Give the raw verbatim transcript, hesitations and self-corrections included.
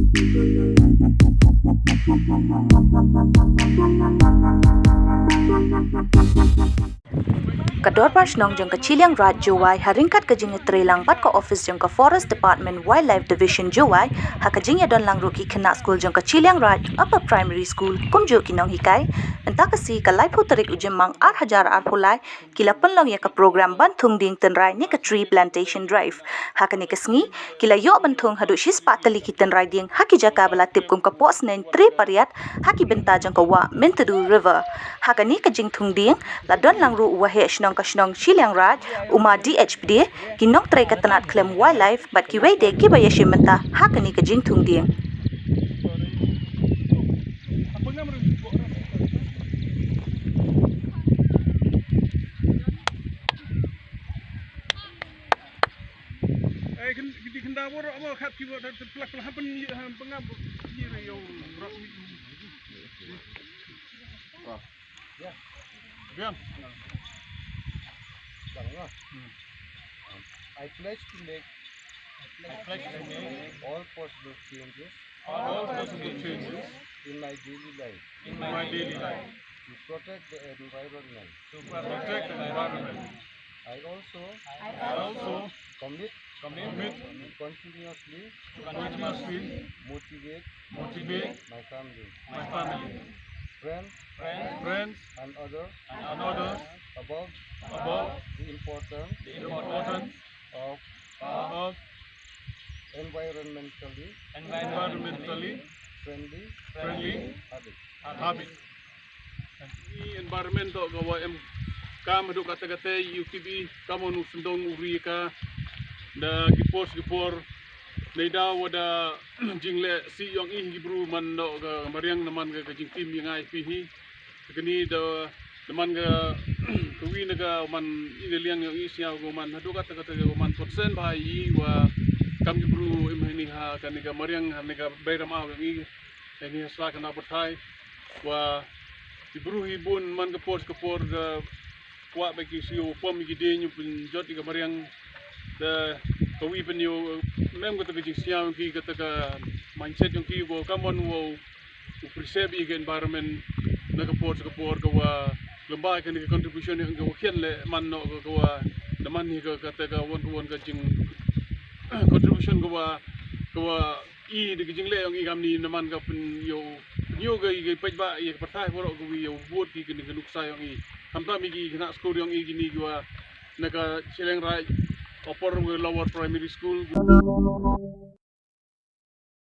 Ka Dorbar Shnong jong ka Chilliangraij Jowai ha ryngkat ka jingïatreilang bad ka office jong ka Forest Department, Wildlife Division Jowai, ha ka jingïadonlang ruh ki khynnah skul jong ka Chilliangraij Upper Primary School kumjuh ki nonghikai, mynta ka sngi ka laiphew tarik u Jymmang ar hajar arphew lai, ki la pynlong ïa ka program ban thung dieng tynrai ne ka Tree Plantation Drive. Ha kane ka sngi ki la ïoh ban thung haduh shispah tylli ki tynrai dieng ha ki jaka ba la tip kum ka Pohsneiñ Tree Pariat, ha ki bynta jong ka wah Myntdu River. Ha kane ka jingthung dieng la don lang ruh u waheh shnong ka shnong Chilliangraij, u Ma D H Pde, ki nongtrei ka tnat khlem wildlife bad kiwei de kiba ïashim bynta ha kane ka jingthung dieng. Eh, kin, kin, kin da wor mo khat ki wor, plak, plak, happen, ha, pengap, ni re, yo, rak, ni. Wah. Ya. Biang. Bang, ya. Hmm. I pledge to make, I pledge to make all possible changes, all possible changes in my daily life, in my daily life, to protect the environment, to protect the environment. I also, I also commit, commit to continuously, continuously motivate, motivate my family, my family, friends, friends, friends and others, and others about, about the importance, the importance of, of environmentally, environmentally friendly, friendly habits. Habits. Environment to ka wa em kam haduh katta katta ïa u tip i kam u sngewdong u ri ka da ki por ki por. Neidaw wa da jingleh sih yong i ki bru man noh ka mariang na man ka, ka jingtim ïa ngi phi hi. Kani da, da man ka, ka wi na ka man i na liang yong i sñiaw ka man haduh katta katta ka man percent ba i wa kam ki bru im hani ha kani ka mariang hani ka Beiram Aw yong i. Ini ha sla ka na pyrthai wa ki bru hi bun man ka por ka por da kwah ba ki shu pom ki dei ñu pynjot ki ka mariang da ka wi pyn ïoh mem kata ka jingsñiaw ki kata ka mindset yong ki wa ka mon wa u preserve i ka environment na ka por ka por ka wa lymbai ka ni ka contribution yong ka wa khian le man noh ka, ka wa da man hi ka kata ka won ka won ka jing contribution ka wa, ka wa i da ka jingleh yong i kam ni na man ka pyn ïoh, pyn ïoh ka i ka peit ba i ka pyrthai baroh ka wi ïoh vote ki ka ni ka nuksa yong i. Khamtam i ki khynnah skul yong i ki ni ki wa na ka Chilliangraij Upper Lower Primary School.